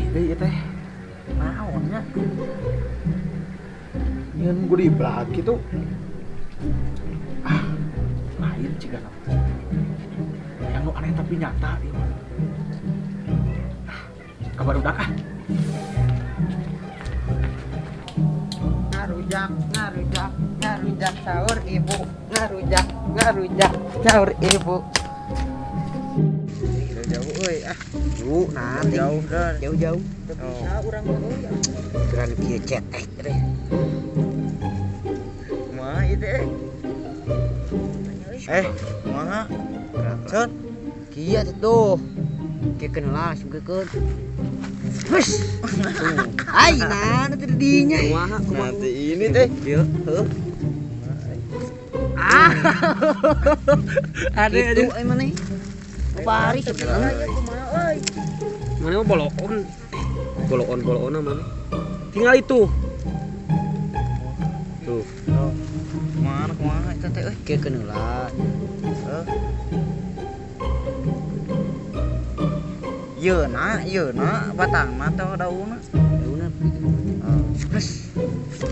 Deui ieu teh. Naon nya? Nyeun gudiblag kitu. Ah, lain cigana. Yang nu aneh tapi nyata ieu mah. Ah, kabar udah ah. Ngarujak, ngarujak, ngarujak sahur ibu, ngarujak, ngarujak sahur ibu. Jauh euy ah. Jauh nanti. Jauh dah. Jauh-jauh. Teu bisa urang mah euy. Geran kieu cetek teh. Kumaha ieu teh? Kumaha? Son. Kieu tuh. Kieu keun lah, sungkeun. Hus. Ai nah teu dinya. Kumaha? Nanti ini teh. Ieu, heuh. Ah. Ade Itu euy maneh. Bari sebenarnya. Mana mah boloon. Boloon-boloon mana? Tinggal itu. Tuh. Kumaha kumaha eta teh euy? Kieu keun heula. Heuh. Yeuna, yeuna batangna teh daunna. Daunna begitu. Hus.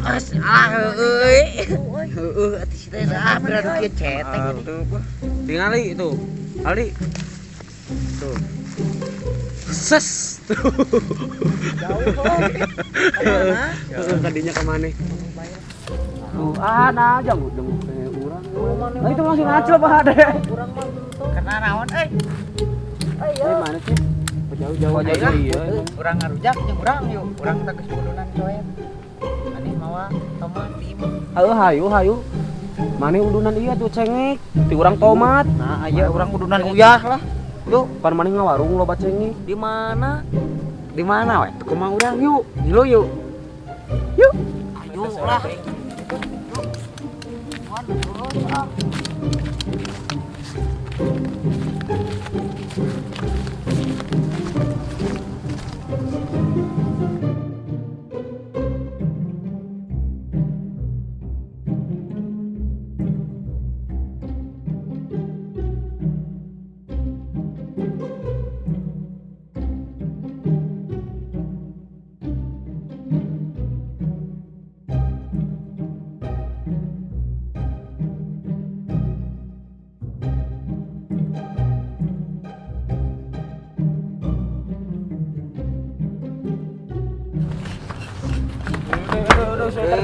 As ah euy. Heueuh atuh si teh ah berarti kieu cetek. Atuh bah. Tinggal itu. Ali. Tuh. Ses. Tuh. Jauh kok. Kemana? Tadinya kemana? Tuh, ah nah jauh dong urang. Nah, itu masih ngaco Pak Ade. Urang mah bentuk. Karena naon euy? Ayo. Mana sih? Jauh-jauh aja iya. Urang ngarujak jeung urang yuk. Urang teh geus udunan coet. Aneh mawa tomat di imah. Heuh hayu hayu. Mane udunan iya tuh cengek, ti urang tomat. Nah, aya urang udunan uyah lah. Yuk, pan maneh ngawarung loba cengek. Di mana? Di mana we? Kumaha urang yuk. Ngilu yuk. Yuk. Ayo lah.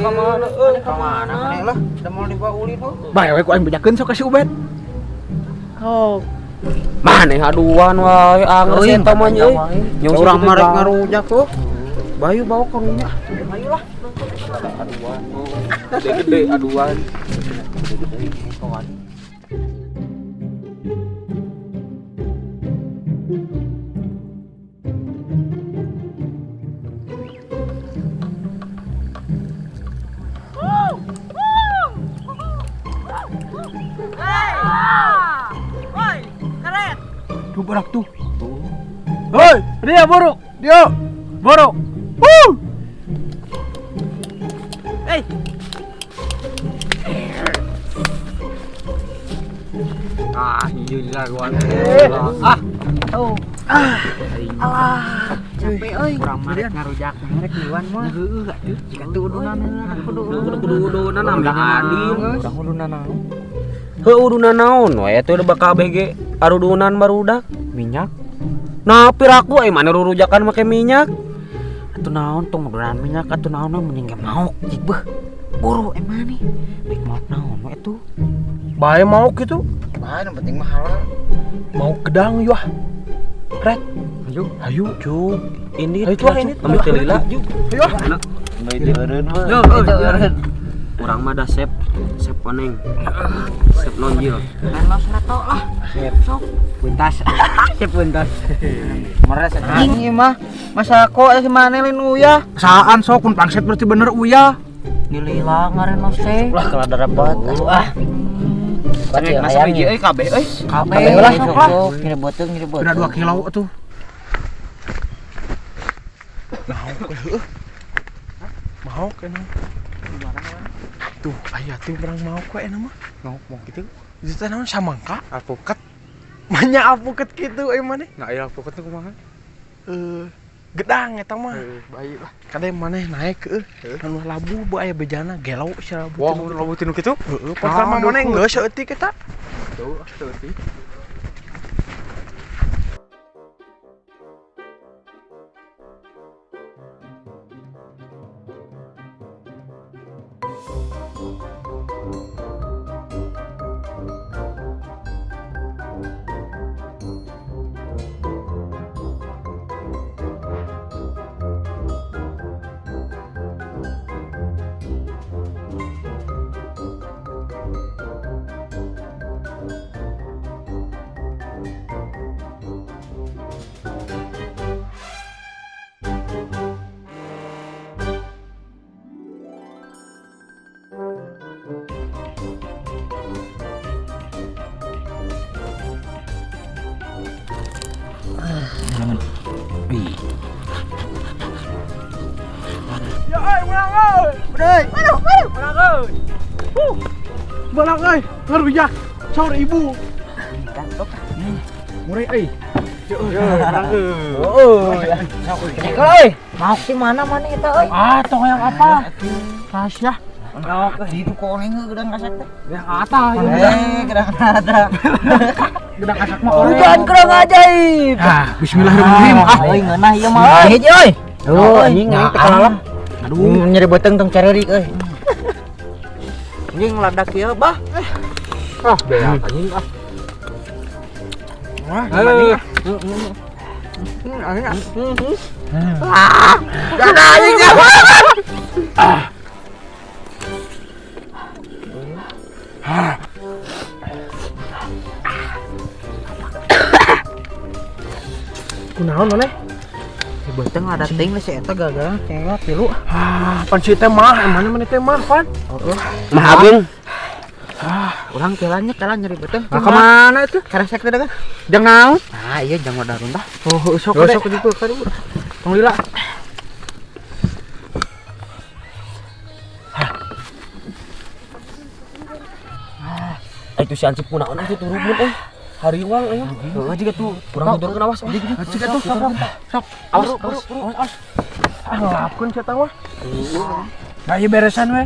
Kemana euy? Kemana maneh lah? Da mau dibawa ulin heuh. Bae we ku aing bejakeun sok ka si Ubed. Oh. Maneh aduan wae anggeus eta mah nya euy. Urang mah rek ngarujak tuh. Bayu bawa karunya. Ayo lah. Aduan. Gede-gede aduan. Gede-gede kawan. Tuh barak tuh. Hoi, dia borok. Dia. Borok. Wuh. Hei. Ah, iya gua. Ah. Tuh. Ah. Alah, capek euy. Urang mah rek ngarujak rek miluan mah. Heueuh atuh. Jika teu udunan kudu kudu udunan ambil adil. Urang udunan naon? Heuh udunan naon we atuh udah bakal BG arudunan barudak minyak. Nah, piraku euy mana rurujakan make minyak. Atuh naon tong udunan minyak atuh naon mending ge maok cik beuh. Buru emang nih. Baik maok naon we atuh. Bae maok kitu. Bae nu penting mah halal. Mau gedang yuh. Rek. Ayo, ayo cuk. Ini ayo tuh ini. Ambil lila juk. Ayo. Yo, urang mah dah sep sep koneng. Sep nonjil. Los reto lah. Sep. Sok. Buntas. Sep buntas. Meres anjing mah. Masa kok si maneh lain uyah. Saan sok kun pangset berarti bener uyah. Nilila ngarenos teh. Lah kalau ada rapat. Ah. Cengek masa hiji euy kabeh euy. Kabeh lah sok lah. Ngire beuteung ngire beuteung. Udah 2 kilo tuh. Mau heuh. Mau kan. Tuh, aya tuh orang mau kok enak mah. Mau mau gitu. Itu teh naon samangka? Alpukat. Banyak alpukat gitu euy maneh. Nah, aya alpukat teh kumaha? Gedang eta mah. Baik lah. Kade maneh naik heueuh. Anu labu bu aya bejana gelo sia labu. Wah, labu tinu kitu? Heeh, pertama maneh geus saeutik eta. Tuh, saeutik. Ya euy, menang euy. Menang euy. Huh. Menang euy, ngarujak saur ibu. Mureh euy. Menang euy. Euy, maok di mana-mana eta euy. Ah, tong yang apa? Rahasia. Maok di itu koreng gedang kasak teh. Gedang ata ieu. Gedang ata. Gedang kasak mah koreng. Hujan kurang ajaib. Ah, bismillahirrahmanirrahim. Ah, euy ngeunah ieu mah. Hiji euy. Tuh anjing teh kalalap. Aduh, nyeri beuteung tong careurik euy. Anjing ladak ieu bah. Ah, beak anjing ah. Wah, anjing ah. Anjing ah. Ah, jangan anjing. Ah. Ah. Kunaon maneh? Beuteung ada ting si eta gagal cengot tilu. Ah, pan si teh mah, emangnya maneh teh mah pan? Heeh. Mah ageung. Ah, urang kelanya kalah nyeri beuteung. Nah, kemana itu? Karesek teh dagang. Jang naon? Ah, iya jang wadah runtah. Oh, sok sok ditu ka dieu. Tong lila. Ah, itu si Ancip kunaon atuh turun euy. Hariwang euy. Heeh jiga tuh kurang turun awas. Jiga tuh sok sok. Awas awas. Ah, ngelapkeun sia tah mah. Nah, ieu beresan we.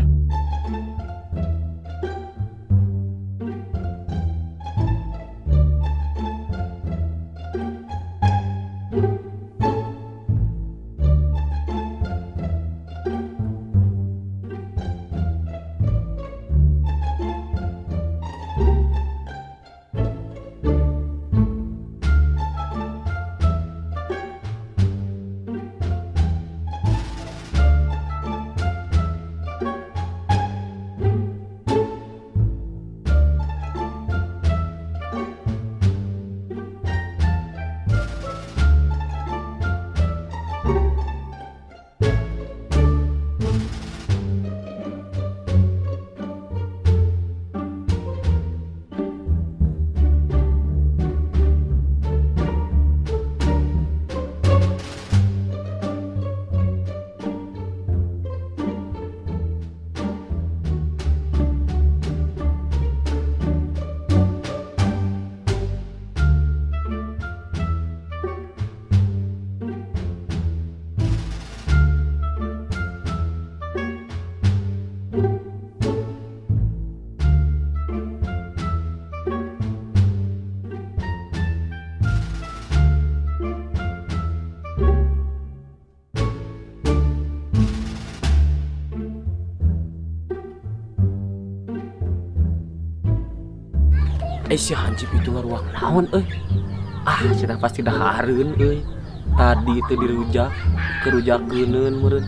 Si Hansip itu ngaruang naon euy. Ah, cenah pasti dahareun euy. Tadi teh dirujak, kerujakeuneun meureun.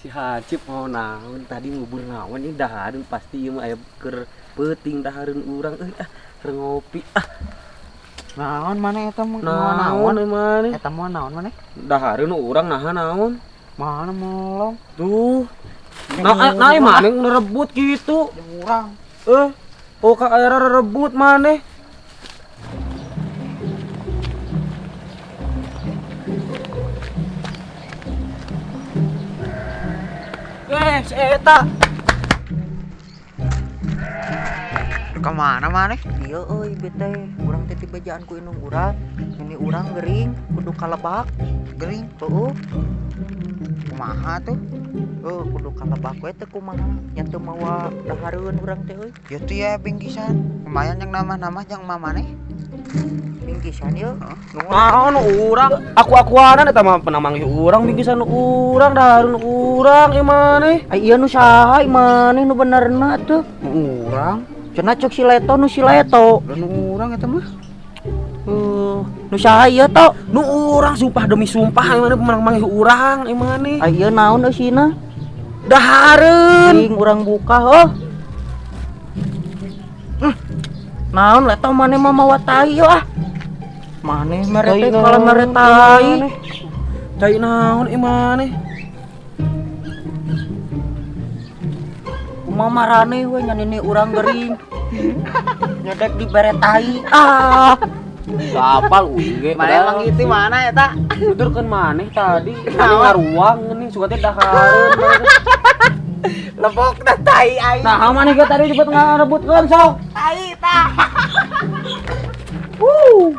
Si Hansip mau naon tadi ngubur naon ini dahareun pasti ieu mah aya keur peuting dahareun urang euy ah keur ngopi ah. Naon maneh eta mah? Naon maneh? Eta mah naon maneh? Dahareun urang naha naon? Mana melong? Tuh. Nah, nah maneh ngerebut gitu. Urang. Oh ka era rebut maneh. Si eta. Kemana maneh? Iya euy bete, urang teh dibejaan ku indung urang. Ini urang gering kudu kalebak. Gering? Heueuh. Kumaha tuh? Heuh, kudu kalebak we teh kumaha? Nya teu mawa dahareun urang teh euy. Ya tuh ya bingkisan. Lumayan yang nama-nama jang maneh. Bingkisan ieu. Naon urang? Aku-akuanan eta mah pernah manggih urang bingkisan urang dahareun urang ieu maneh. Ai ieu nu saha ieu maneh nu benerna tuh? Nu urang. Cenah cek si Leto nu si Leto. Nu urang eta mah. Nu saha ieu to? Nu urang sumpah demi sumpah ieu maneh pemenang manggih urang ieu maneh. Ai ieu naon eusina? Dahareun. Cing urang buka heuh. Naon Leto maneh mah mawa tai ieu ah. Maneh mere teh kalau mere tai. Tai naon ieu maneh? Kumaha marane we nyanini urang gering. Nyedek dibere tai. Ah. Apal uing ge. Maneh emang itu mana eta? Tuturkeun maneh tadi. Maneh ngaruang geuning suka teh dahareun. Lebok dah tai aing. Nah, maneh ge tadi cepet ngarebutkeun sok. Tai tah. Wuh.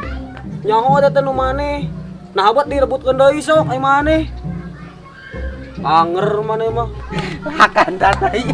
Nyaho teh nu maneh. Nah, buat direbutkeun deui sok ai maneh. Anger maneh mah. Hakan tah tai.